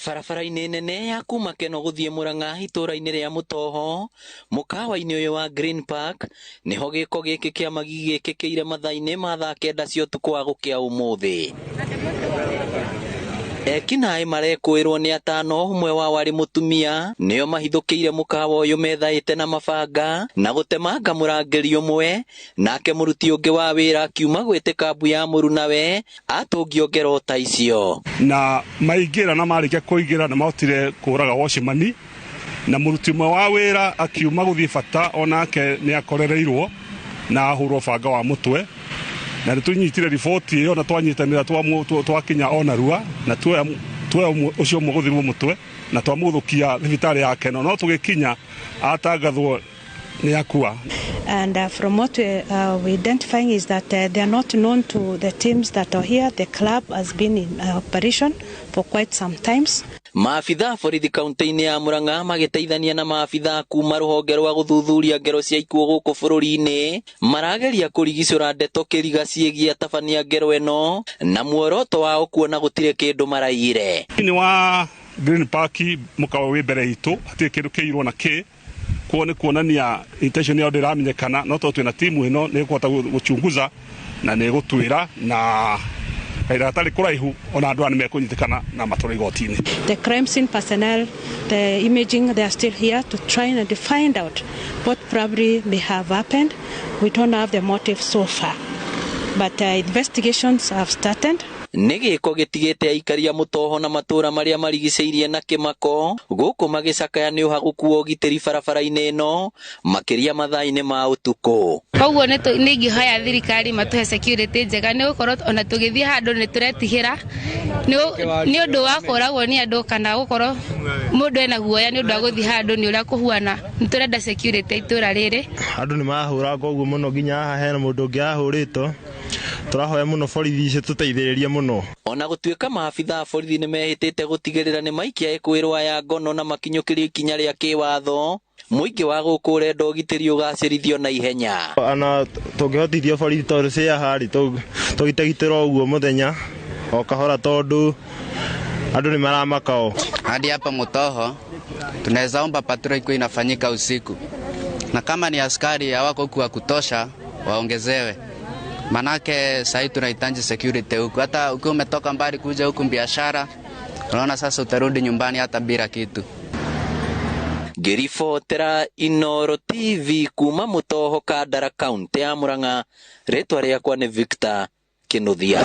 Barabara-inĩ nene ya kuma Keno gũthiĩ Murang'a itũũra-inĩ rĩa Mũtoho, mũkawa-inĩ ũyũ wa Green Park, nĩho gĩko gĩkĩ kĩa magigi gĩkĩkĩire mathaa-inĩ ma thaa 9 cia ũtukũ wa gũkĩa ũmũthĩ. Ekinaĩ marekũĩrwo nĩ atano, ũmwe wao arĩ mũtumia, nĩo mahithũkĩire mũkawa ũyũ methaĩte na mabanga na gũtemanga mũrangĩri ũmwe, nake mũruti ũngĩ wa wĩra akiuma gwĩtĩka mbu ya mũrunawe atũngio ngero ta icio. Na maingĩra na marĩkia kũingĩra nĩ mahotire kũraga watchman, na mũruti ũmwe wa wĩra akiuma gũthiĩ bata onake nĩ akorereirwo na ahũrwo banga wa mũtwe. Na nĩ tũnyitire riboti ĩyo na twanyitanĩra twakinya ona rua na tuoya ũcio ũmwe gũthirwo mũtwe na twamũthũkia thibitarĩ ya Keno, no tũgĩkinya atangathwo nĩ akua. And from what we're identifying is that they are not known to the teams that are here. The club has been in operation for quite some times. Maabitha a borithi kaunti-inĩ ya Murang'a magĩteithania na maabitha kuma rũhonge rwa gũthuthuria ngero cia ikuũ gũkũ bũrũri-inĩ marageria kũrigicũra ndeto kĩriga ciĩgiĩ atabania ngero ĩno na muoroto wao kuona gũtirĩ kĩndũ maraiyire. Thĩinĩ wa Green Park mũkawa wĩ mbere itũ hatirĩ kĩndũ kĩirwo na kĩ kuo nĩ kuonania intention yao ndĩramenyekana, no tondũ twĩna timu ĩno nĩ ĩkũhota gũchunguza na nĩ ĩgũtwĩra na kahinda gatarĩ kũraihu ona andũ aya nĩ mekũnyitĩkana na matwarwo igoti-inĩ. The crime scene personnel, the imaging, they are still here to try and find out what probably may have happened. We don't have the motive so far, but investigations have started. Nĩ gĩko gĩtigĩte aikari a Mũtoho na matũũra marĩa marigicĩirie na kĩmako gũkũ magĩcakaya nĩ ũhagũku wa ũgitĩri barabara-inĩ ĩno makĩria mathaa-inĩ ma ũtukũ. Koguo nĩ ingĩhoya thirikari matũhe security njega, nĩ gũkorwo ona tũgĩthiĩ handũ nĩ tũretigĩra nĩ ũndũ wa kũragwo nĩ andũ kana gũkorwo mũndũ ena guoya nĩ ũndũ wa gũthiĩ handũ nĩ ũrĩa kũhuana. Nĩ tũrenda security itũũra rĩrĩ. Andũ nĩ marahũrangwo ũguo mũno, nginya haha hena mũndũ ũngĩ ahũrĩtwo. Tũrahoya mũno borithi icio tũteithĩrĩrie mũno. Ona gũtuĩka maabitha a borithi nĩ mehĩtĩte gũtigĩrĩra nĩ maikia ĩkwĩrwo aya ngono na makinyũkĩrio ikinya rĩa kĩwatho, mũingĩ wa gũkũ ũrenda ũgitĩri ũgacĩrithio na ihenya. Ona tũngĩhotithio borithi tondũ ciĩ haha rĩ, tũgitagitĩrwo ũguo mũthenya o kahora tondũ andũ nĩ maramaka o. Hadi hapa Mutoho tunaweza omba patrol ikuwe inafanyika usiku, na kama ni askari hawako huku wa kutosha waongezewe, manake sahii tunahitaji security huku. Hata ukiwa umetoka mbali kuja huku biashara, unaona sasa utarudi nyumbani hata bila kitu. Ngĩribotera Inooro TV kuma Mũtoho, Kandara, kaunti ya Murang'a, rĩtwa rĩakwa nĩ Victor Kinuthia.